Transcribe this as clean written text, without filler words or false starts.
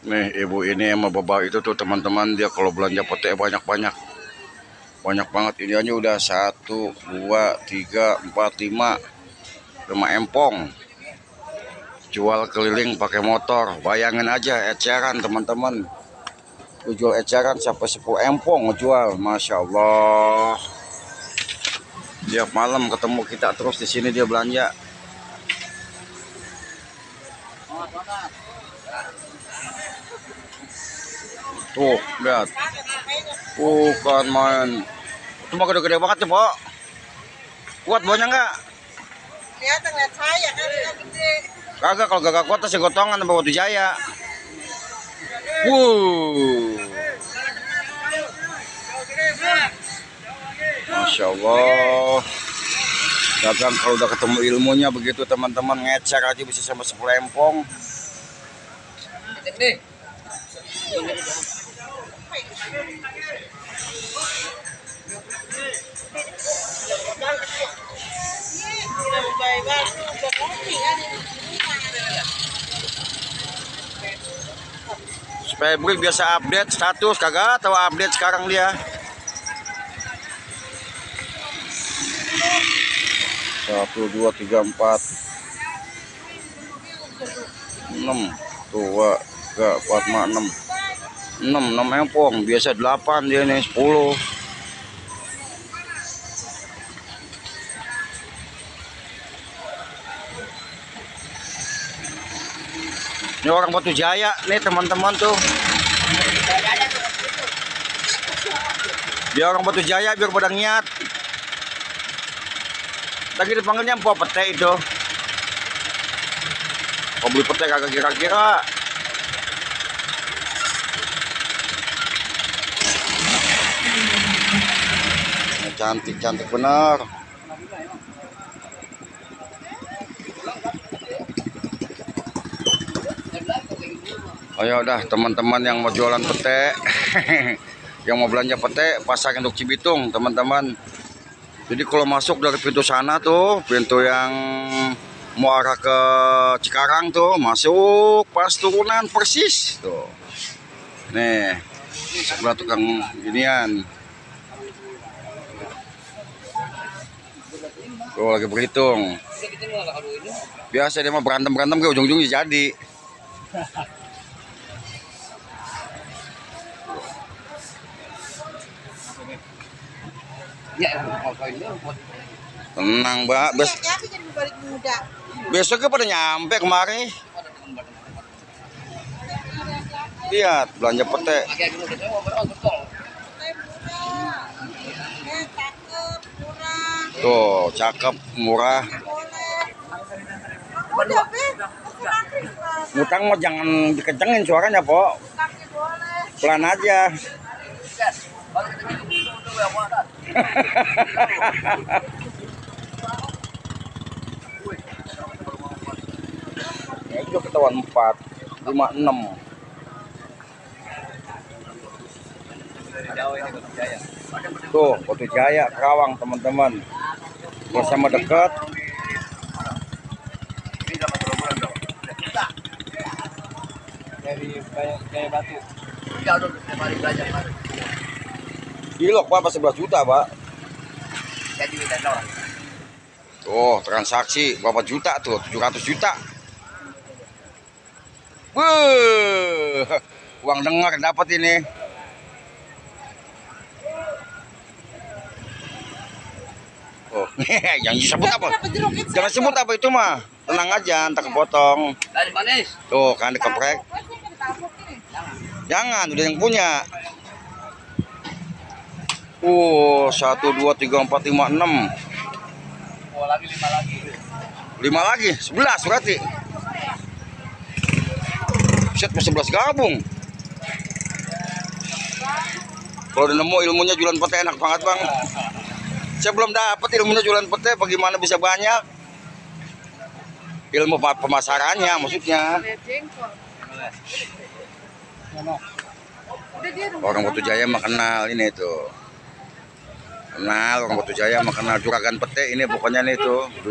Nih ibu ini sama bapak itu tuh teman-teman, dia kalau belanja pete banyak-banyak. Banyak banget, ini aja udah 1, 2, 3, 4, 5 empong. Jual keliling pakai motor. Bayangin aja eceran teman-teman. Jual eceran sampai 10 empong ngejual. Masya Allah. Tiap malam ketemu kita terus di sini dia belanja. Tuh, lihat. Bukan main. Cuma gede-gede banget ya, Pak. Kuat baunya enggak? Kelihatan lihat saya kan gede. Kagak, kalau gak kuat sih gotongan sama Batu Jaya. Masya Allah. Dagang kalau udah ketemu ilmunya begitu teman-teman, ngecer aja bisa sampai 10 empong. Supaya Bril biasa update status, kagak tahu update sekarang dia. 1, 2, 3, 4, 6, 2, 3, 4, 5, 6 empong. Biasa 8 dia nih, 10. Ini orang Batu Jaya nih teman-teman tuh. Dia orang Batu Jaya biar pada niat. Lagi dipanggilnya Mpok Pete itu. Kau beli pete kagak kira-kira. Cantik-cantik bener. Oh ya udah teman-teman yang mau jualan pete, yang mau belanja pete, pasar Induk Cibitung teman-teman. Jadi kalau masuk dari pintu sana tuh, pintu yang mau arah ke Cikarang tuh, masuk pas turunan persis tuh. Nih, sebelah tukang ginian. Tuh lagi berhitung. Biasa dia mah berantem-berantem ke ujung-ujungnya jadi. Tenang, Mbak. Besoknya pada nyampe kemari. Lihat, belanja pete. Tuh, cakep, murah. Ngutang mau jangan dikencengin suaranya, Po. Pelan aja. Ya udah ketahuan 4, 5, 6. Tuh, Batu Jaya, Kerawang teman-teman. Bersama dekat. Dari kayak batu. Kilok Pak, 11 juta Pak. Tuh, transaksi berapa juta tuh? 700 juta. Uang dengar dapat ini. Oh, yang disebut apa? Jangan sebut apa itu mah. Tenang aja, entar kepotong. Tuh, kan dikeprek. Jangan, udah yang punya. 1, 2, 3, 4, 5, 6. Oh, lagi 5 lagi. 5 lagi, 11 berarti. Set 11 gabung. Kalau udah nemu ilmunya jualan pete enak banget, Bang. Saya belum dapat ilmunya jualan pete, bagaimana bisa banyak. Ilmu pemasarannya maksudnya. Orang Batu Jaya mah kenal ini tuh. Kenal orang Batu Jaya mah kenal juragan pete ini pokoknya nih tuh 2.